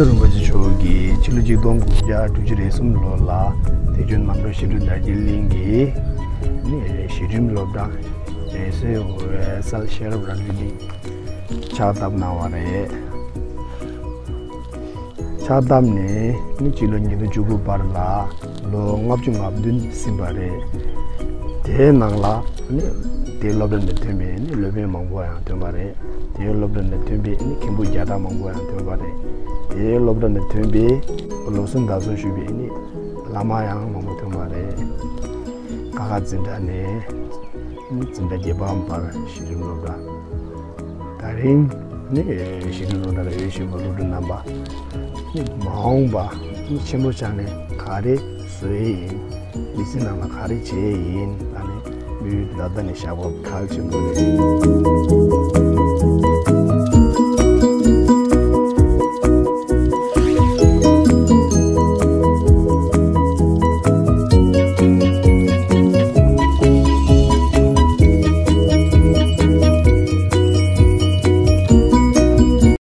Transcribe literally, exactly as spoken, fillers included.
རིན་པོ་ཆེ་མཆོག་གིས་ཕྱི་ལོ་ཆིག་སྟོང་དགུ་བརྒྱ་དྲུག་ཅུ་རེ་གསུམ་ལོ་ལ་བདེ་ཆེན་རྣམ་གྲོལ་ཞི་ཁྲོ་དར་རྒྱས་གླིང་གི་ནི་གཞི་རིམ་སློབ་གྲྭ་རེད་སོ་ཡི་སལ་ཤེས་རབ་ར་སྤྲོད་གླིང་ཕྱག་བཏབ་གནང་བ་རེད། ཕྱག་བཏབ་ནས་ནི་སྤྱི་ལོ་ཉིས་སྟོང་བཅུ་དགུ་བར་ལ་ལོ་ལྔ་བཅུ་ང་བདུན་ཟིན་པ་རེད། དེའི་ནང་ལ་ནི་དེའི་སློབ་གྲྭ་ནས་ཐོན་པའི་ནི་སློབ་དཔོན་མང་པོ་ཡང་ཐོན་པ་རེད། དེའི་སློབ་གྲྭ་ནས་ཐོན་པའི་ནི་མཁན་པོ་བརྒྱ་ཕྲག་མང་པོ་ཡང་ཐོན་པ་རེད། དེའི་སློབ་གྲྭ་ནས་ཐོན་པའི་ལོ་གསུམ་དར་སྲོལ་ཞུས་པའི་ནི་བླ་མ་ཡང་མང་པོ་ཐོན་པ་རེད། ཀ་ཁ་འཛིན་གྲྭ་ནས་ནི་འཛིན་གྲྭ་བརྒྱད་པ་བར་གཞི་རིམ་སློབ་གྲྭ། ད་རིང་ནི་གཞི་རིམ་སློབ་གྲྭ་ལ་འོས་ཤིང་བ་སློབ་ཕྲུག་རྣམ་པ་ནི་མ་འོངས་པ་ནི་ཆེན་པོ་ཆགས་ནས་ག་རེ་བཟོ་ཡི་ཡིན། མི་ཚེ་ནང་ལ་ག་རེ་བྱེད་ཡི་ཡིན། ད་ནི་དམིགས་ཡུལ་ད་ལྟ་ནས་བཞག་པ་གལ་ཆེན་པོ་རེད།